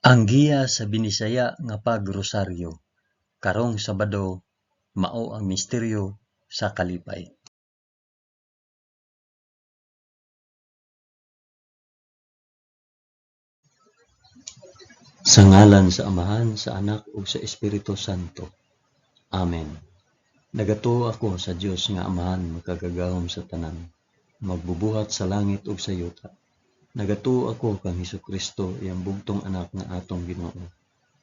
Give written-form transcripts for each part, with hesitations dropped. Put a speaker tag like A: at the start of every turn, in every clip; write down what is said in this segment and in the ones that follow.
A: Ang giya sa Binisaya nga pagrosaryo karong Sabado mao ang misteryo sa kalipay. Sa ngalan sa Amahan, sa Anak ug sa Espiritu Santo. Amen. Nagatuo ako sa Dios nga Amahan makagagahom sa tanan, magbubuhat sa langit ug sa yuta. Nagatuo ako kang Hesukristo, iyang bugtong anak nga atong Ginoo.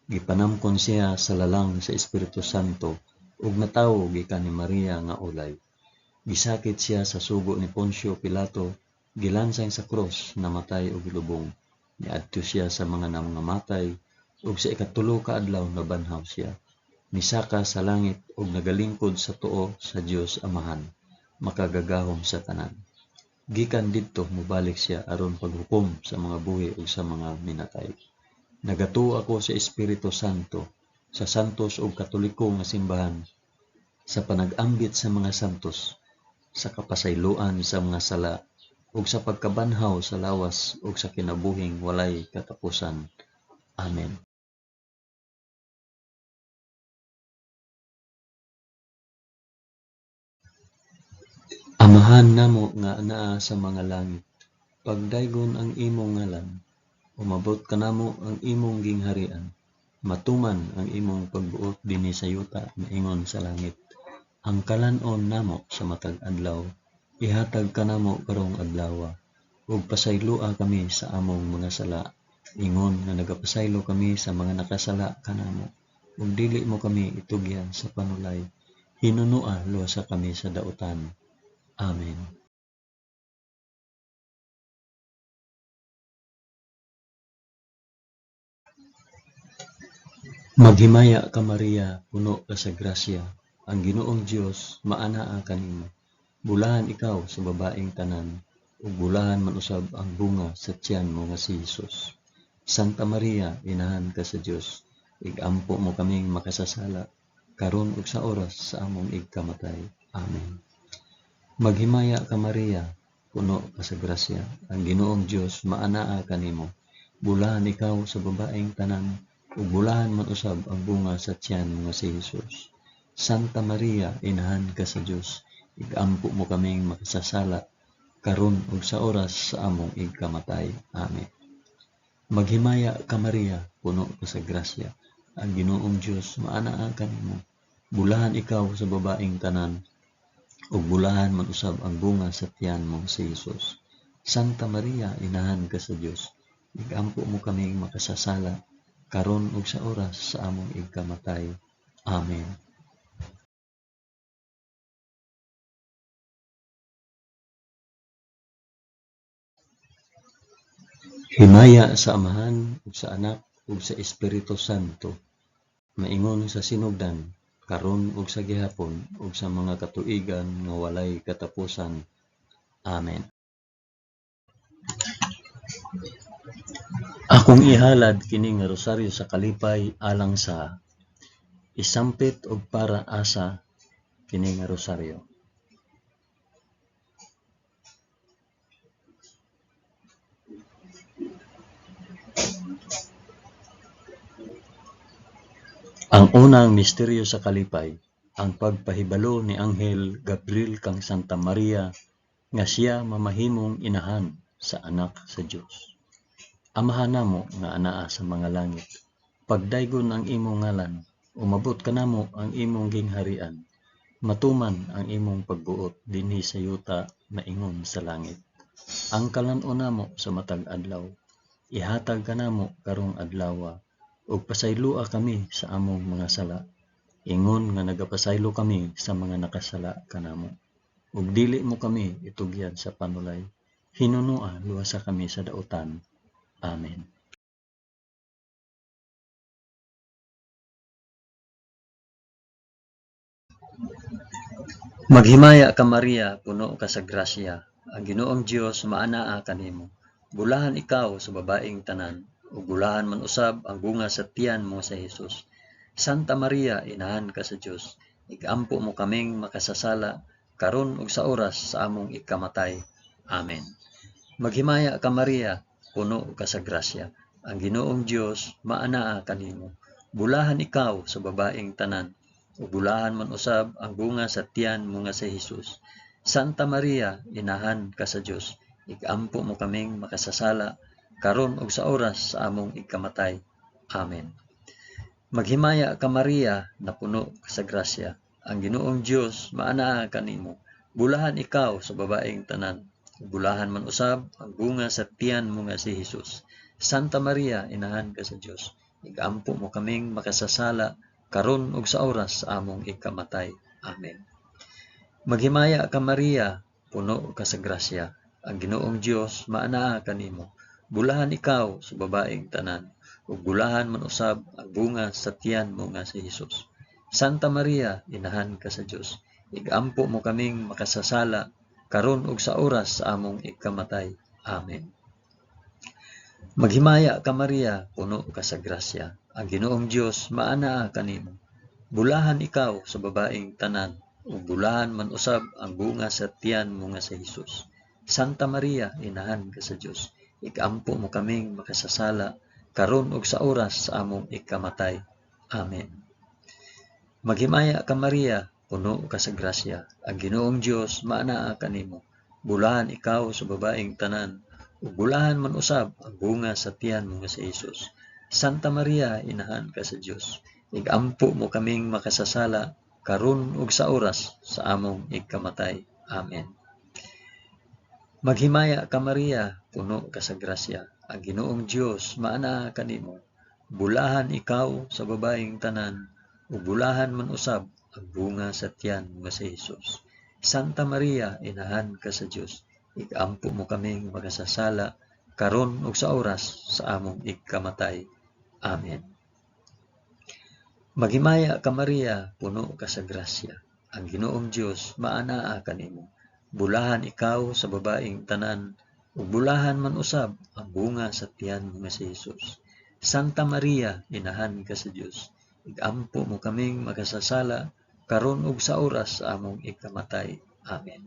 A: Gipanamkon siya sa lalang sa Espiritu Santo ug natawo gikan ni Maria nga ulay. Gisakit siya sa sugo ni Poncio Pilato, gilansang sa krus, namatay ug gilubong. Niadto siya sa mga nangamatay ug sa ikatulo ka adlaw nabanhaw siya. Misaka sa langit ug nagalingkod sa tuo sa Dios Amahan, makagagahom sa tanan. Gikan didto mobalik siya aron paghukom sa mga buhi ug sa mga minatay. Nagatuo ako sa Espiritu Santo, sa santos ug katoliko nga simbahan, sa panag-ambit sa mga santos, sa kapasayloan sa mga sala, ug sa pagkabanhaw sa lawas ug sa kinabuhing walay katapusan. Amen. Amahan namo nga anaa sa mga langit, pagdaygon ang imong ngalan, umabot kanamo ang imong gingharian, matuman ang imong pagbuot dinhi sa yuta maingon sa langit. Ang kalan-on namo sa matag adlaw, ihatag kanamo karong adlawa, ug pasayloa kami sa among mga sala, ingon nga nagapasaylo kami sa mga nakasala kanamo, ug dili mo kami itugyan sa panulay, hinunoa luwasa kami sa dautan. Amen. Maghimaya ka Maria, puno ka sa grasya, ang Ginoong Dios maanaa kanimo. Bulahan ikaw sa babaeng tanan, ug bulahan man usab ang bunga sa tiyan mo nga si Hesus. Santa Maria, inahan ka sa Dios, ig-ampo mo kaming makasasala, karon ug sa oras sa among igkamatay. Amen. Maghimaya ka Maria, puno ka sa grasya, ang Ginoong Dios maanaa kanimo. Bulahan ikaw sa babaeng tanan, ug bulahan man usab ang bunga sa tiyan mo nga si Hesus. Santa Maria, inahan ka sa Dios, ig-ampo mo kaming makasasala, karon ug sa oras sa among igkamatay. Amen. Maghimaya ka Maria, puno ka sa grasya, ang Ginoong Dios maanaa kanimo. Bulahan ikaw sa babaeng tanan, ug bulahan man usab ang bunga sa tiyan mo si Hesus. Santa Maria, inahan ka sa Dios, ig-ampo mo kaming makasasala, karon ug sa oras sa among igkamatay. Amen. Himaya sa Amahan ug sa Anak ug sa Espiritu Santo, maingon sa sinugdan, karon ug sa gihapon ug sa mga katuigan nga walay katapusan. Amen. Akong ihalad kini nga rosaryo sa kalipay alang sa isampit og para asa kini nga rosaryo. Ang unang misteryo sa kalipay, ang pagpahibalo ni Anghel Gabriel kang Santa Maria nga siya mamahimong inahan sa anak sa Dios. Amahan namo nga anaa sa mga langit, pagdaygon ang imong ngalan, umabot kanamo ang imong gingharian, matuman ang imong pagbuot dinhi sa yuta maingon sa langit. Ang kalan-on namo sa matag adlaw, ihatag kanamo karong adlawa, ug pasayloa kami sa among mga sala, ingon nga nagapasaylo kami sa mga nakasala kanamo. Ug dili mo kami itugyan sa panulay, hinunoa luwasa kami sa dautan. Amen. Maghimaya ka Maria, puno ka sa grasya, ang Ginoong Dios maanaa kanimo. Bulahan ikaw sa babaeng tanan, ug bulahan man usab ang bunga sa tiyan mo sa Hesus. Santa Maria, inahan ka sa Dios, ig-ampo mo kaming makasasala, karon ug sa oras sa among ikamatay. Amen. Maghimaya ka Maria, puno ka sa grasya, Ang Ginoong Dios maanaa kanimo. Bulahan ikaw sa babaeng tanan, ug bulahan man usab ang bunga sa tiyan mo nga si Hesus. Santa Maria, inahan ka sa Dios, igampo mo kaming makasasala, karon ug sa oras sa among ikamatay. Amen. Maghimaya ka Maria, napuno ka sa grasya. Ang Ginoong Dios maanaa kanimo. Bulahan ikaw sa babaeng tanan, ug bulahan man usab ang bunga sa tiyan mo nga si Hesus. Santa Maria, inahan ka sa Dios, igampo mo kaming makasasala, karon ug sa oras sa among ikamatay. Amen. Maghimaya ka Maria, puno ka sa grasya. Ang Ginoong Dios maanaa kanimo. Bulahan ikaw sa babaeng tanan, ug bulahan man usab ang bunga sa tiyan mo nga si Hesus. Santa Maria, inahan ka sa Dios, igampo mo kaming makasasala, karon ug sa oras sa among ikamatay. Amen. Maghimaya ka Maria, puno ka sa grasya. Ang Ginoong Dios maanaa kanimo. Bulahan ikaw sa babaeng tanan, ug bulahan man usab ang bunga sa tiyan mo nga si Hesus. Santa Maria, inahan ka sa Dios, igampo mo kaming makasasala, karon ug sa oras sa among ikamatay. Amen. Maghimaya ka Maria, puno ka sa grasya. Ang Ginoong Dios maanaa kanimo. Bulahan ikaw sa babaeng tanan, ug bulahan man usab ang bunga sa tiyan mo nga si Hesus. Santa Maria, inahan ka sa Dios, igampo mo kaming makasasala, karon ug sa oras sa among ikamatay. Amen. Maghimaya ka Maria, puno ka sa grasya. Ang Ginoong Dios maanaa kanimo. Bulahan ikaw sa babaeng tanan, ug bulahan man usab ang bunga sa tiyan mo nga si Hesus. Santa Maria, inahan ka sa Dios, igampo mo kaming makasasala, karon ug sa oras sa among ikamatay. Amen. Maghimaya ka Maria, puno ka sa grasya. Ang Ginoong Dios maanaa kanimo. Bulahan ikaw sa babaeng tanan, ug bulahan man usab ang bunga sa tiyan mo nga si Hesus. Santa Maria, inahan ka sa Dios, igampo mo kaming makasasala, karon ug sa oras sa among ikamatay. Amen.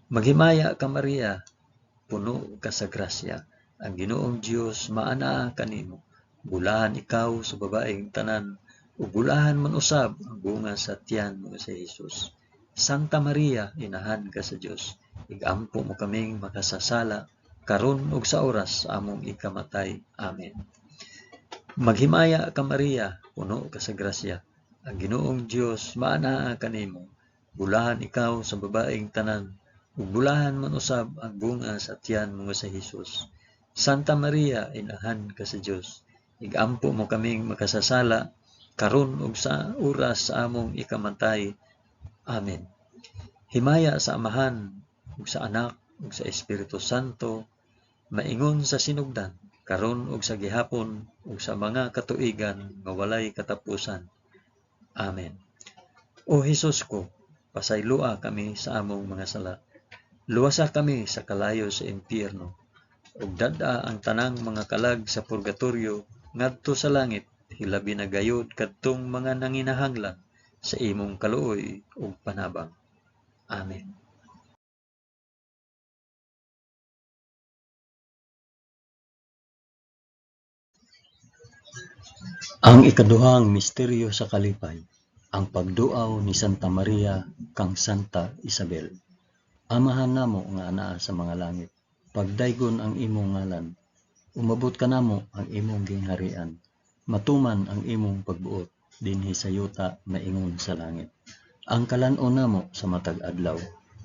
A: Maghimaya ka Maria, puno ka sa grasya. Ang Ginoong Dios maanaa kanimo. Bulahan ikaw sa babaeng tanan, ug bulahan man usab ang bunga sa tiyan mo nga si Hesus. Santa Maria, inahan ka sa Dios, igampo mo kaming makasasala, karon ug sa oras sa among ikamatay. Amen. Maghimaya ka Maria, puno ka sa grasya. Ang Ginoong Dios maanaa kanimo. Bulahan ikaw sa babaeng tanan, ug bulahan man usab ang bunga sa tiyan mo nga si Hesus. Santa Maria, inahan ka sa Dios, igampo mo kaming makasasala, karon ug sa oras sa among ikamatay. Amen. Himaya sa Amahan, ug sa Anak, ug sa Espiritu Santo, maingon sa sinugdan, karon ug sa gihapon, ug sa mga katuigan nga walay katapusan. Amen. O Hesus ko, pasayloa kami sa among mga sala. Luwasa kami sa kalayo sa impyerno, ug dad-a ang tanang mga kalag sa purgatorio ngadto sa langit, hilabi na gayod kadtong mga nanginahanglan sa imong kaluoy ug panabang. Amen. Ang ikaduhang misteryo sa kalipay, ang pagduaw ni Santa Maria kang Santa Isabel. Amahan namo nga anaa sa mga langit, pagdaygon ang imong ngalan, umabot kanamo ang imong gingharian, matuman ang imong pagbuot dinhi sa yuta maingon sa langit. Ang kalan-on namo sa matag adlaw,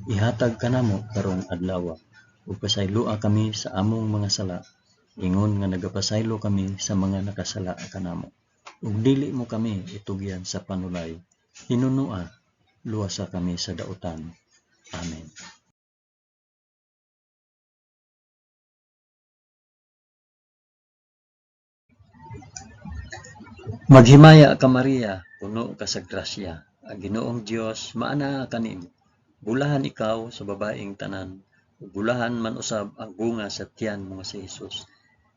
A: ihatag kanamo karong adlawa, ug pasayloa kami sa among mga sala, ingon nga nagapasaylo kami sa mga nakasala kanamo. Ug dili mo kami itugyan sa panulay, hinunua, luwasa kami sa dautan. Amen. Maghimaya ka Maria, puno ka sa grasya. Ang Ginoong Dios maanaa kanimo. Bulahan ikaw sa babaeng tanan, ug bulahan man usab ang bunga sa tiyan mo nga si Hesus.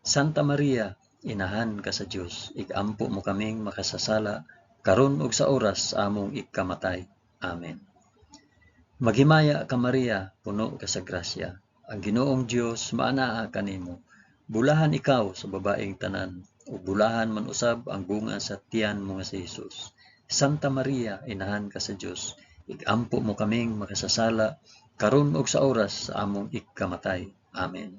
A: Santa Maria, inahan ka sa Dios, igampo mo kaming makasasala, karon ug sa oras sa among ikamatay. Amen. Maghimaya ka Maria, puno ka sa grasya. Ang Ginoong Dios maanaa kanimo. Bulahan ikaw sa babaeng tanan, ug bulahan man usab ang bunga sa tiyan mo nga si Hesus. Santa Maria, inahan ka sa Dios, igampo mo kaming makasasala, karon ug sa oras sa among ikamatay. Amen.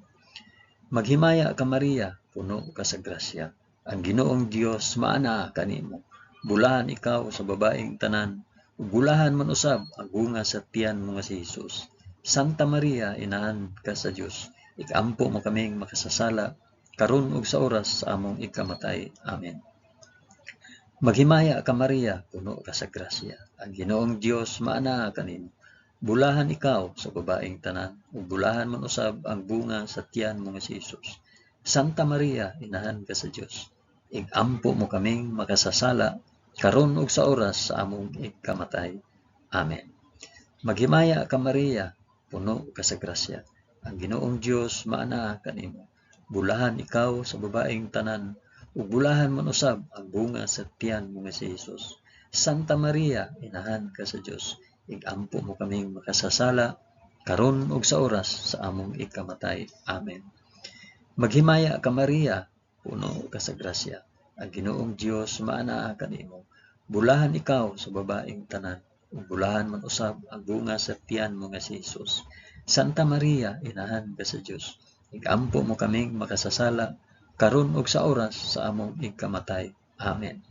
A: Maghimaya ka Maria, puno ka sa grasya. Ang Ginoong Dios maanaa kanimo. Bulahan ikaw sa babaeng tanan, ug bulahan man usab ang bunga sa tiyan mo nga si Hesus. Santa Maria, inahan ka sa Dios, ikampo mo kaming makasasala, karon ug sa oras sa among ikamatay. Amen. Maghimaya ka Maria, puno ka sa grasya. Ang Ginoong Dios maanaa kanimo. Bulahan ikaw sa babaeng tanan, ug bulahan man usab ang bunga sa tiyan mo nga si Hesus. Santa Maria, inahan ka sa Dios, igampo mo kaming makasasala, karon ug sa oras sa among ikamatay. Amen. Maghimaya ka Maria, puno ka sa grasya. Ang Ginoong Dios maanaa kanimo. Bulahan ikaw sa babaeng tanan, ug bulahan man usab ang bunga sa tiyan mo nga si Hesus. Santa Maria, inahan ka sa Dios, igampo mo kaming makasasala, karon ug sa oras sa among ikamatay. Amen. Maghimaya ka Maria, puno ka sa grasya. Ang Ginoong Dios maanaa kanimo. Bulahan ikaw sa babaeng tanan, ug bulahan man usab ang bunga sa tiyan mo nga si Hesus. Santa Maria, inahan ka sa Dios, igampo mo kaming makasasala, karon ug sa oras sa among ikamatay. Amen.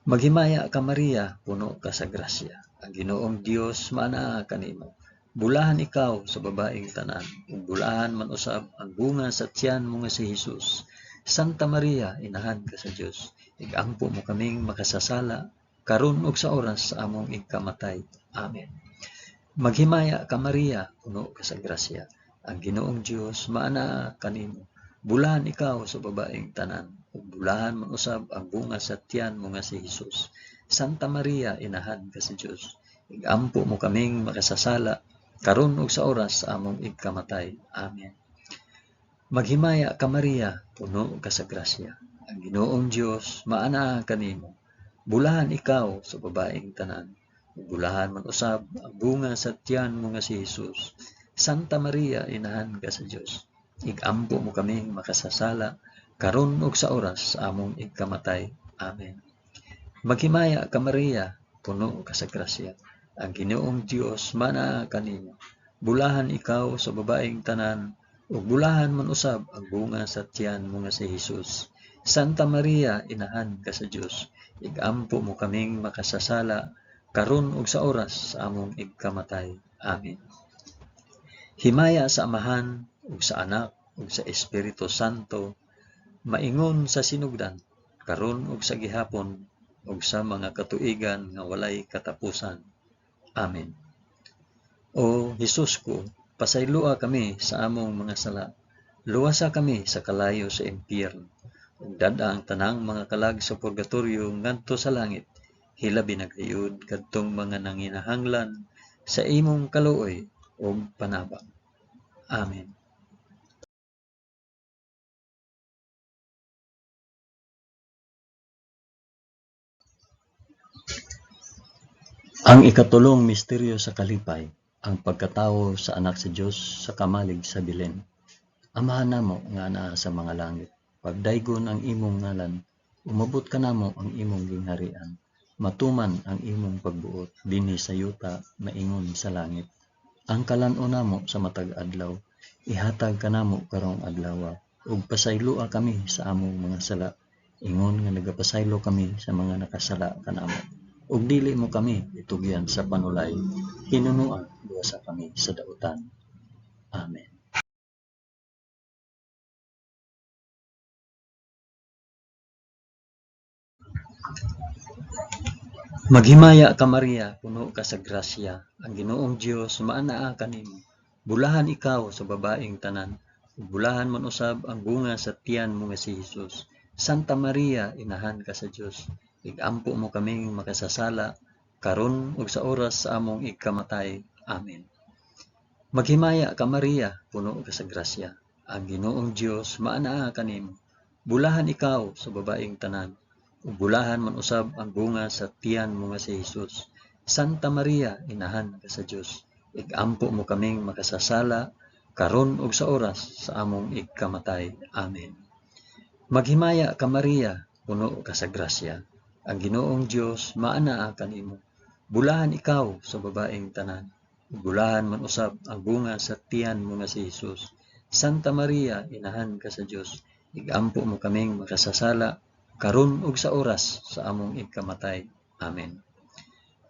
A: Maghimaya ka Maria, puno ka sa grasya. Ang Ginoong Dios maanaa kanimo. Bulahan ikaw sa babaeng tanan, ug bulahan man usab ang bunga sa tiyan mo nga si Hesus. Santa Maria, inahan ka sa Dios, igampo mo kaming makasasala, karon ug sa oras sa among ikamatay. Amen. Maghimaya ka Maria, puno ka sa grasya. Ang Ginoong Dios maanaa kanimo. Bulahan ikaw sa babaeng tanan, ug bulahan man usab ang bunga sa tiyan mo nga si Hesus. Santa Maria, inahan ka sa Dios, igampo mo kaming makasasala, karon ug sa oras sa among ikamatay. Amen. Maghimaya ka Maria, puno ka sa grasya. Ang Ginoong Dios maanaa kanimo. Bulahan ikaw sa babaeng tanan, ug bulahan man usab ang bunga sa tiyan mo nga si Hesus. Santa Maria, inahan ka sa Dios, igampo mo kaming makasasala, karon ug sa oras sa among ikamatay. Amen. Maghimaya ka Maria, puno ka sa grasya. Ang Ginoong Dios maanaa kanimo. Bulahan ikaw sa babaeng tanan, ug bulahan man usab ang bunga sa tiyan mo nga si Hesus. Santa Maria, inahan ka sa Dios, igampo mo kaming makasasala, karon ug sa oras sa among ikamatay. Amen. Himaya sa Amahan, ug sa Anak, ug sa Espiritu Santo, maingon sa sinugdan, karon ug sa gihapon, ug sa mga katuigan nga walay katapusan. Amen. O Hesus ko, pasayloa kami sa among mga sala. Luwasa kami sa kalayo sa impyerno. Ug dad-a ang tanang mga kalag sa purgatorio ngadto sa langit. Hilabi na gayud kadtong mga nanginahanglan sa imong kaluoy ug panabang. Amen. Ang ikatulong misteryo sa kalipay, ang pagkatawo sa anak sa Dios sa kamalig sa Belen. Amahan namo nga anaa sa mga langit, pagdaygon ang imong ngalan, umabot kanamo ang imong gingharian, matuman ang imong pagbuot dinhi sa yuta maingon sa langit. Ang kalan-on namo sa matag adlaw, ihatag kanamo karong adlawa, ug pasayloa kami sa among mga sala, ingon nga nagapasaylo kami sa mga nakasala kanamo. Ug dili mo kami itugyan sa panulay, hinunoa luwasa kami sa dautan. Amen. Maghimaya ka Maria, puno ka sa grasya, ang Ginoong Dios maanaa kanimo. Bulahan ikaw sa babaeng tanan, ug bulahan man usab ang bunga sa tiyan mo nga si Hesus. Santa Maria, inahan ka sa Dios, igampo mo kaming makasasala, karon ug sa oras sa among ikamatay. Amen. Maghimaya ka Maria, puno ka sa grasya, ang Ginoong Dios maanaa kanimo. Bulahan ikaw sa babaeng tanan, ug bulahan man usab ang bunga sa tiyan mo nga si Hesus. Santa Maria, inahan ka sa Dios, igampo mo kaming makasasala, karon ug sa oras sa among igkamatay. Amen. Maghimaya ka Maria, puno ka sa grasya. Ang Ginoong Dios maanaa kanimo. Bulahan ikaw sa babaeng tanan, ug bulahan man usab ang bunga sa tiyan mo nga si Hesus. Santa Maria, inahan ka sa Dios, igampo mo kaming makasasala, karon ug sa oras sa among igkamatay. Amen.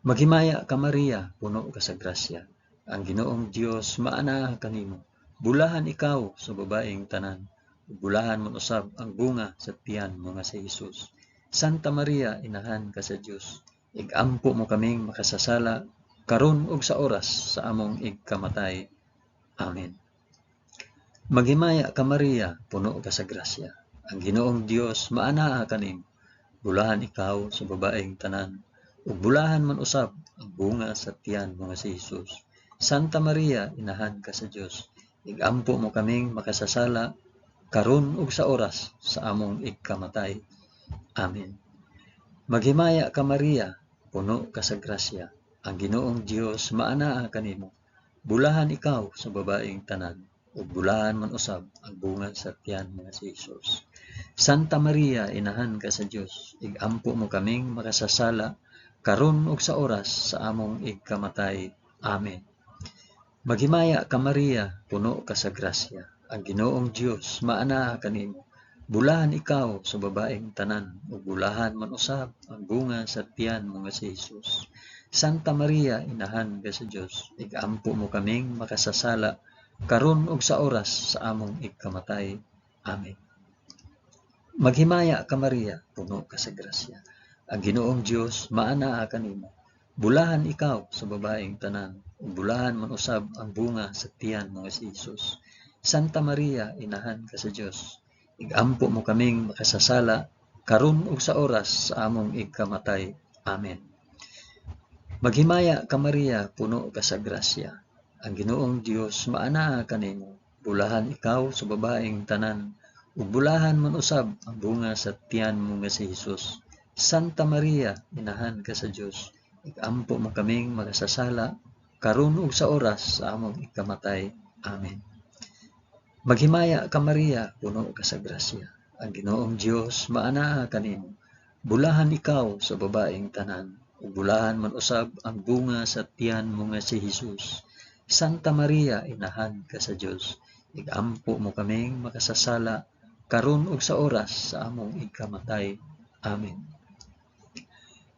A: Maghimaya ka Maria, puno ka sa grasya. Ang Ginoong Dios maanaa kanimo. Bulahan ikaw sa babaeng tanan, ug bulahan man usab ang bunga sa tiyan mo nga si Hesus. Santa Maria, inahan ka sa Dios, igampo mo kaming makasasala, karon ug sa oras sa among igkamatay. Amen. Maghimaya ka Maria, puno ka sa grasya. Ang Ginoong Dios maanaa kanimo. Bulahan ikaw sa babaeng tanan, ug bulahan man usab ang bunga sa tiyan mo nga si Hesus. Santa Maria, inahan ka sa Dios, igampo mo kaming makasasala, karon ug sa oras sa among igkamatay. Amen. Maghimaya ka Maria, puno ka sa grasya. Ang Ginoong Dios maanaa kanimo. Bulahan ikaw sa babaeng tanan, ug bulahan man usab ang bunga sa tiyan mo nga si Hesus. Santa Maria, inahan ka sa Dios, igampo mo kaming makasasala, karon ug sa oras sa among igkamatay. Amen. Maghimaya ka Maria, puno ka sa grasya. Ang Ginoong Dios maanaa kanimo. Bulahan ikaw sa babaeng tanan, ug bulahan man usab ang bunga sa tiyan mo nga si Hesus. Santa Maria, inahan ka sa Dios, igampo mo kaming makasasala, karon ug sa oras sa among igkamatay. Amen. Maghimaya ka Maria, puno ka sa grasya. Ang Ginoong Dios maanaa kanimo. Bulahan ikaw sa babaeng tanan, ug bulahan man usab ang bunga sa tiyan mo nga si Hesus. Santa Maria, inahan ka sa Dios, igampo mo kaming makasasala, karon ug sa oras sa among igkamatay. Amen. Maghimaya ka Maria, puno ka sa grasya. Ang Ginoong Dios maanaa kanimo. Bulahan ikaw sa babaeng tanan, ug bulahan man usab ang bunga sa tiyan mo nga si Hesus. Santa Maria, inahan ka sa Dios, igampo mo kaming makasasala, karon ug sa oras sa among igkamatay. Amen. Maghimaya ka Maria, puno ka sa grasya. Ang Ginoong Dios maanaa kanimo. Bulahan ikaw sa babaeng tanan, ug bulahan man usab ang bunga sa tiyan mo nga si Hesus. Santa Maria, inahan ka sa Dios, igampo mo kaming makasasala, karon ug sa oras sa among igkamatay. Amen.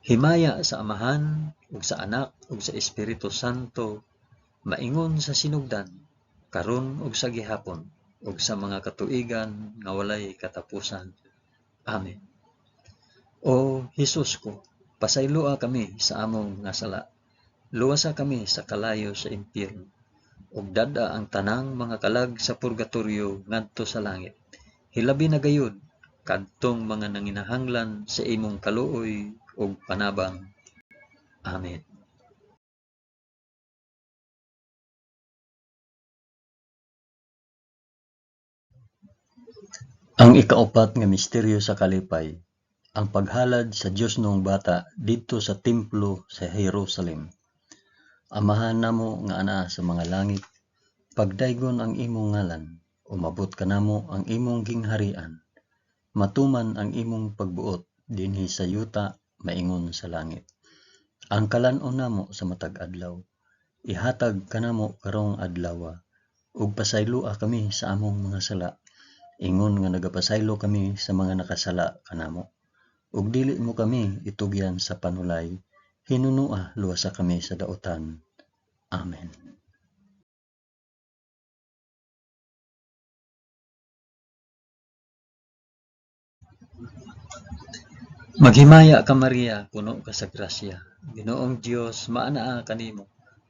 A: Himaya sa Amahan, ug sa Anak, ug sa Espiritu Santo, maingon sa sinugdan, karon ug sa gihapon, ug sa mga katuigan nga walay katapusan. Amen. O Hesus ko, pasayloa kami sa among mga sala. Luwasa kami sa kalayo sa impyerno, ug dad-a ang tanang mga kalag sa purgatorio ngadto sa langit. Hilabi na gayud kadtong mga nanginahanglan sa imong kaluoy ug panabang. Amen. Ang ikaupat nga misteryo sa kalipay, ang paghalad sa Diosnoong Bata didto sa templo sa Jerusalem. Amahan namo nga anaa sa mga langit, pagdaygon ang imong ngalan, umabot kanamo ang imong gingharian. Matuman ang imong pagbuot dinhi sa yuta maingon sa langit. Ang kalan-on namo sa matag adlaw, ihatag kanamo karong adlawa, ug pasayloa kami sa among mga sala, ingon nga nagapasaylo kami sa mga nakasala kanamo. Ug dili mo kami itugyan sa panulay, hinunua luwasa kami sa daotan. Amen. Maghimaya ka Maria, puno ka sa grasya. Ginoong Dios maanaa kanimo.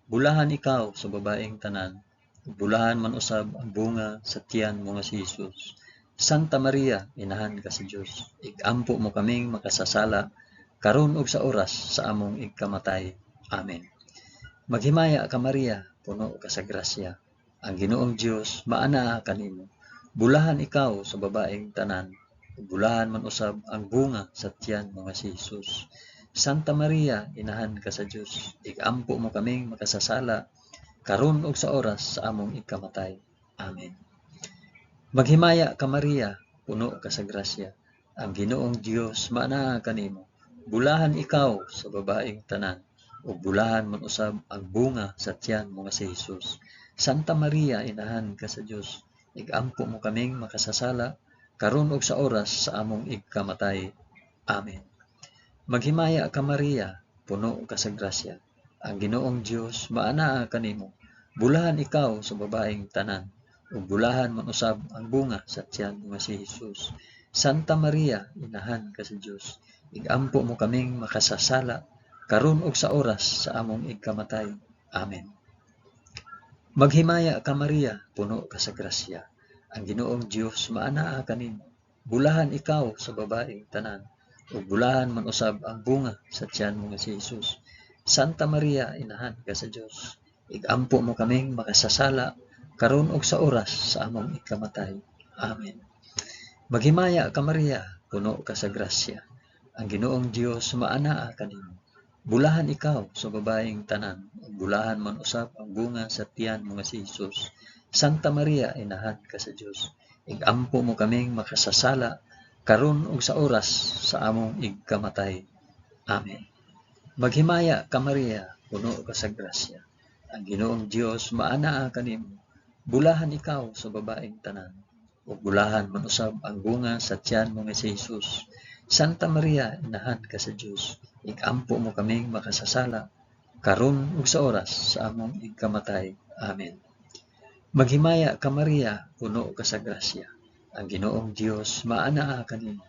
A: Bulahan ikaw sa babaeng tanan, ug bulahan man usab ang bunga sa tiyan mo nga si Hesus. Santa Maria, inahan ka sa Dios, igampo mo kaming makasasala, karon ug sa oras sa among igkamatay. Amen. Maghimaya ka Maria, puno ka sa grasya. Ang Ginoong Dios maanaa kanimo. Bulahan ikaw sa babaeng tanan, ug bulahan man usab ang bunga sa tiyan mo nga si Hesus. Santa Maria, inahan ka sa Dios, igampo mo kaming makasasala, karon ug sa oras sa among igkamatay. Amen. Maghimaya ka Maria, puno ka sa grasya, ang Ginoong Dios maanaa kanimo. Bulahan ikaw sa babaeng tanan, ug bulahan man usab ang bunga sa tiyan mo nga si Hesus. Santa Maria, inahan ka sa Dios, igampo mo kaming makasasala, karon ug sa oras sa among igkamatay. Amen. Maghimaya ka Maria, puno ka sa grasya, ang Ginoong Dios maanaa kanimo. Bulahan ikaw sa babaeng tanan, ug bulahan man usab ang bunga sa tiyan mo nga si Hesus. Santa Maria, inahan ka sa Dios, igampo mo kaming makasasala, karon ug sa oras sa among igkamatay. Amen. Maghimaya ka Maria, puno ka sa grasya, ang Ginoong Dios maanaa kanimo. Bulahan ikaw sa babaeng tanan, ug bulahan man usab ang bunga sa tiyan mo nga si Hesus. Santa Maria, inahan ka sa Dios, igampo mo kaming makasasala, karon ug sa oras sa among ikamatay. Amen. Maghimaya ka Maria, puno ka sa grasya, ang Ginoong Dios maanaa kanimo. Bulahan ikaw sa babaeng tanan, ug bulahan man usab ang bunga sa tiyan mo nga si Hesus. Santa Maria, inahan ka sa Dios, igampo mo kaming makasasala, karon ug sa oras sa among igkamatay. Amen. Maghimaya ka Maria, puno ka sa grasya, ang Ginoong Dios maanaa kanimo. Bulahan ikaw sa babaeng tanan, ug bulahan man usab ang bunga sa tiyan mo nga si Hesus. Santa Maria, inahan ka sa Dios, igampo mo kaming makasasala, karon ug sa oras sa among igkamatay. Amen. Maghimaya ka Maria, puno ka sa grasya, ang Ginoong Dios maanaa kanimo.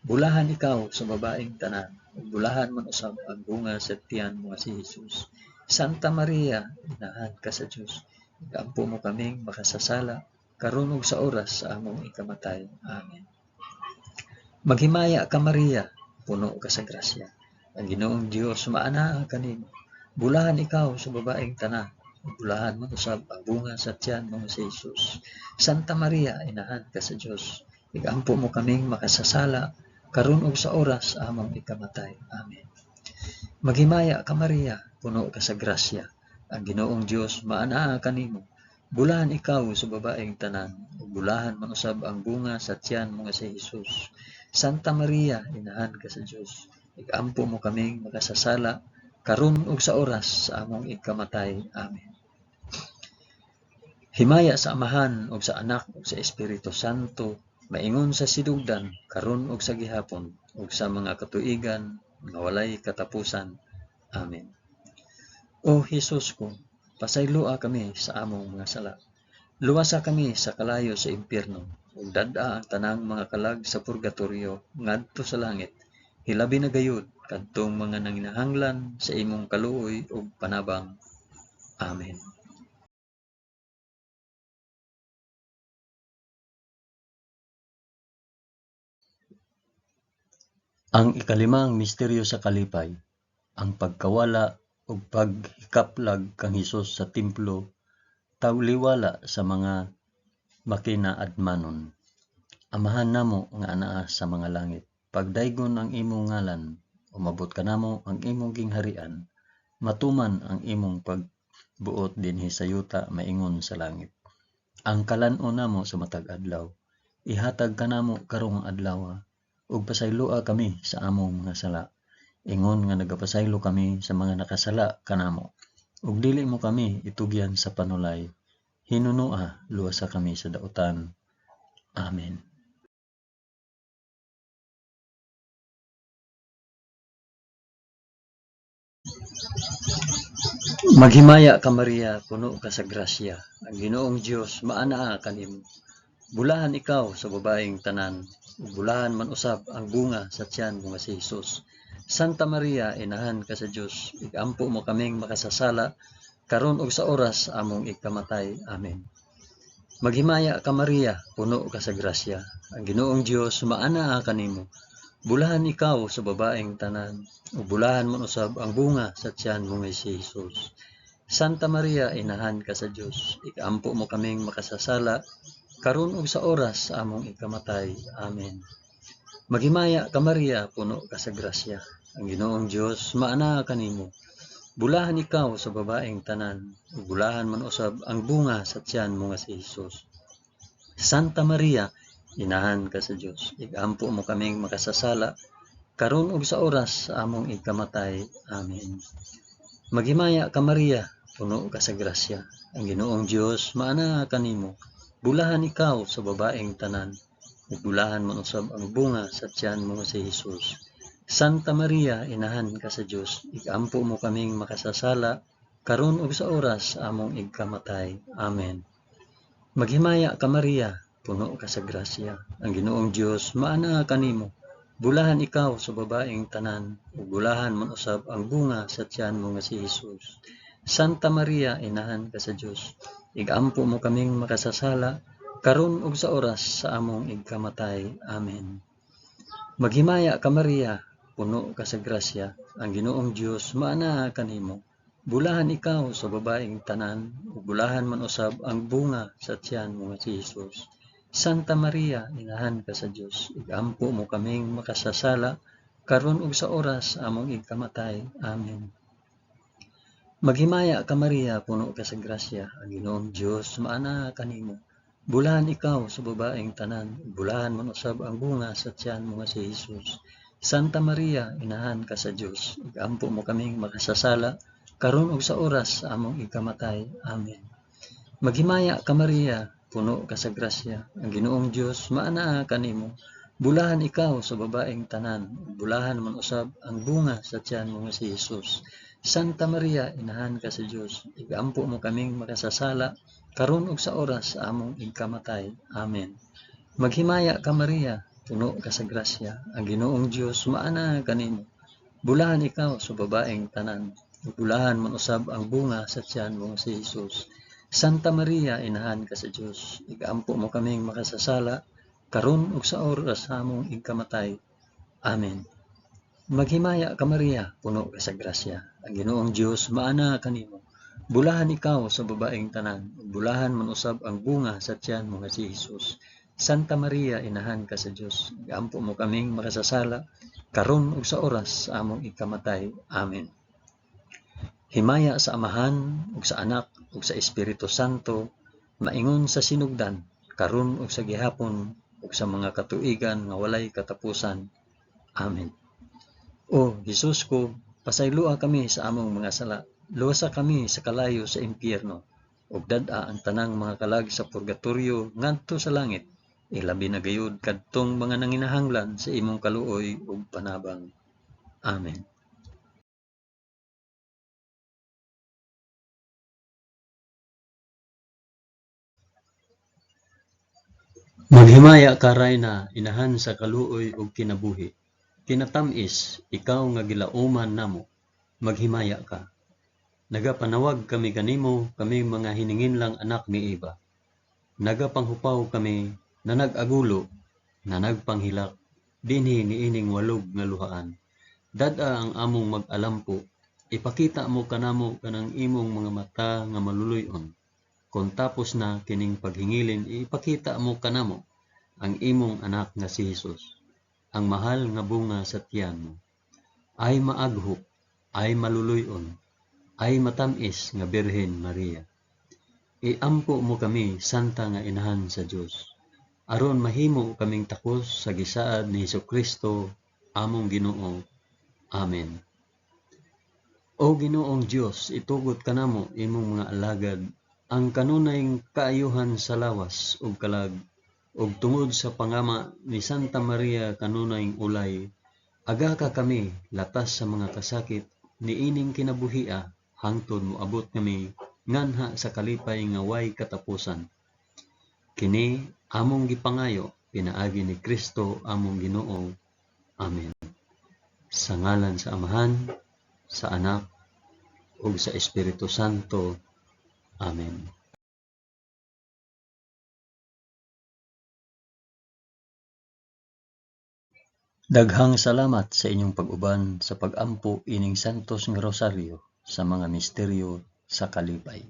A: Bulahan ikaw sa babaeng tanan, ug bulahan man usab ang bunga sa tiyan mo nga si Hesus. Santa Maria, inahan ka sa Dios, igampo mo kaming makasasala, karon ug sa oras sa among ikamatay. Amen. Maghimaya ka Maria, puno ka sa grasya, ang Ginoong Dios maanaa kanimo. Bulahan ikaw sa babaeng tanan, ug bulahan man usab ang bunga sa tiyan mo nga si Hesus. Santa Maria, inahan ka sa Dios, igampo mo kaming makasasala, karon ug sa oras sa among ikamatay. Amen. Maghimaya ka Maria, puno ka sa grasya, ang Ginoong Dios maanaa kanimo. Bulahan ikaw sa babaeng tanan, ug bulahan man usab ang bunga sa tiyan mo nga si Hesus. Santa Maria, inahan ka sa Dios, igampo mo kaming makasasala, karon ug sa oras sa among ikamatay. Amen. Himaya sa Amahan ug sa Anak ug sa Espiritu Santo, maingon sa sidugdan, karon ug sa gihapon, ug sa mga katuigan nga walay katapusan. Amen. O Hesus ko, pasayloa kami sa among mga sala. Luwasa kami sa kalayo sa impyerno, ug dad-a ang tanang mga kalag sa purgatorio ngadto sa langit. Hilabi na gayud kadtong mga nanginahanglan sa imong kaluoy ug panabang. Amen. Ang ikalimang misteryo sa kalipay, ang pagkawala ug paghikaplag kang Hesus sa templo, tawliwala sa mga makinaadmanon. Amahan namo nga anaa sa mga langit, pagdaygon ang imong ngalan, umabot kanamo ang imong gingharian, matuman ang imong pagbuot dinhi sa yuta maingon sa langit. Ang kalan-on namo sa matag adlaw, ihatag kanamo karong adlaw, ug pasayloa kami sa among mga sala, ingon nga nagapasaylo kami sa mga nakasala kanamo. Ug dili mo kami itugyan sa panulay, hinunoa luwasa kami sa dautan. Amen. Maghimaya ka Maria, puno ka sa grasya, ang Ginoong Dios maanaa kanimo. Bulahan ikaw sa babaeng tanan, ug bulahan man usab ang bunga sa tiyan mo nga si Hesus. Santa Maria, inahan ka sa Dios, igampo mo kaming makasasala, karon ug sa oras among ikamatay. Amen. Maghimaya ka Maria, puno ka sa grasya, ang Ginoong Dios maanaa kanimo. Bulahan ikaw sa babaeng tanan, ug bulahan man usab ang bunga sa tiyan mo nga si Hesus. Santa Maria, inahan ka sa Dios, igampo mo kaming makasasala, karon ug sa oras sa among ikamatay. Amen. Maghimaya ka Maria, puno ka sa grasya, ang Ginoong Dios maanaa kanimo. Bulahan ikaw sa babaeng tanan, ug bulahan man usab ang bunga sa tiyan mo nga si Hesus. Santa Maria, Inahan ka sa Dios, igampo mo kaming makasasala, karon ug sa oras sa among ikamatay. Amen. Maghimaya ka Maria, puno ka sa grasya, ang Ginoong Dios maanaa kanimo. Bulahan ikaw sa babaeng tanan, ug bulahan man usab ang bunga sa tiyan mo nga si Hesus. Santa Maria, Inahan ka sa Dios, igampo mo kaming makasasala, karon ug sa oras sa among igkamatay. Amen. Maghimaya ka Maria, puno ka sa grasya, ang Ginoong Dios maanaa kanimo. Bulahan ikaw sa babaeng tanan, ug bulahan man usab ang bunga sa tiyan mo nga si Hesus. Santa Maria, Inahan ka sa Dios, igampo mo kaming makasasala, karon ug sa oras sa among igkamatay. Amen. Maghimaya ka Maria, puno ka sa grasya, ang Ginoong Dios maanaa kanimo. Bulahan ikaw sa babaeng tanan, ug bulahan man usab ang bunga sa tiyan mo nga si Hesus. Santa Maria, Inahan ka sa Dios, igampo mo kaming makasasala, karon ug sa oras sa among igkamatay. Amen. Maghimaya ka Maria, puno ka sa grasya, ang Ginoong Dios maanaa kanimo. Bulahan ikaw sa babaeng tanan, ug bulahan man usab ang bunga sa tiyan mo nga si Hesus. Santa Maria, Inahan ka sa Dios, igampo mo kaming makasasala, karon ug sa oras sa among ikamatay. Amen. Maghimaya ka Maria, puno ka sa grasya, ang Ginoong Dios maanaa kanimo. Bulahan ikaw sa babaeng tanan, ug bulahan man usab ang bunga sa tiyan mo nga si Hesus. Santa Maria, Inahan ka sa Dios, igampo mo kaming makasasala, karon ug sa oras sa among igkamatay. Amen. Maghimaya ka Maria, puno ka sa grasya, ang Ginoong Dios maanaa kanimo. Bulahan ikaw sa babaeng tanan, ug bulahan man usab ang bunga sa tiyan mo nga si Hesus. Santa Maria, Inahan ka sa Dios, igampo mo kaming makasasala, karon ug sa oras sa among igkamatay. Amen. Maghimaya ka Maria, puno ka sa grasya, ang Ginoong Dios maanaa kanimo. Bulahan ikaw sa babaeng tanan, ug bulahan man usab ang bunga sa tiyan mo nga si Hesus. Santa Maria, Inahan ka sa Dios, igampo mo kaming makasasala, karon ug sa oras sa among ikamatay. Amen. Himaya sa Amahan ug sa Anak ug sa Espiritu Santo, maingon sa sinugdan, karon ug sa gihapon ug sa mga katuigan nga walay katapusan. Amen. O Hesus ko, pasayloa kami sa among mga sala, luwasa kami sa kalayo sa impyerno, ug dad-a ang tanang mga kalag sa purgatorio ngadto sa langit, ilabi na gayud kadtong mga nanginahanglan sa imong kaluoy ug panabang. Amen. Maghimaya ka Rayna, Inahan sa kaluoy ug kinabuhi. Kinatam-is, ikaw nga gilauman namo, maghimaya ka. Nagapanawag kami kanimo, kaming mga hininginlang anak ni Eva. Nagapanghupaw kami, nanag-agulo, nanagpanghilak, dinhi niining walog nga luhaan. Dad-a ang among mag-alampo, ipakita mo kanamo kanang imong mga mata nga maluluy-on. Kon tapos na kining paghingilin, ipakita mo kanamo ang imong anak nga si Hesus, ang mahal nga bunga sa tiyan mo. Ay maaghop, ay maluluy-on, ay matam-is nga Birhen Maria. Iampo mo kami, Santa nga Inahan sa Dios, aron mahimo kaming takos sa gisaad ni Hesukristo, among Ginoo. Amen. O Ginoong Dios, itugot kanamo imong mga alagad ang kanunay kaayuhan sa lawas ug kalag, ug tungod sa pangama ni Santa Maria kanunay ulay, agaka kami latas sa mga kasakit niining kinabuhia hangtod moabot kami nganha sa kalipay nga way katapusan. Kini among gipangayo pinaagi ni Kristo among Ginoo. Amen. Sa ngalan sa Amahan, sa Anak, ug sa Espiritu Santo. Amen. Daghang salamat sa inyong pag-uban sa pag-ampo ining Santos nga Rosaryo sa mga misteryo sa kalipay.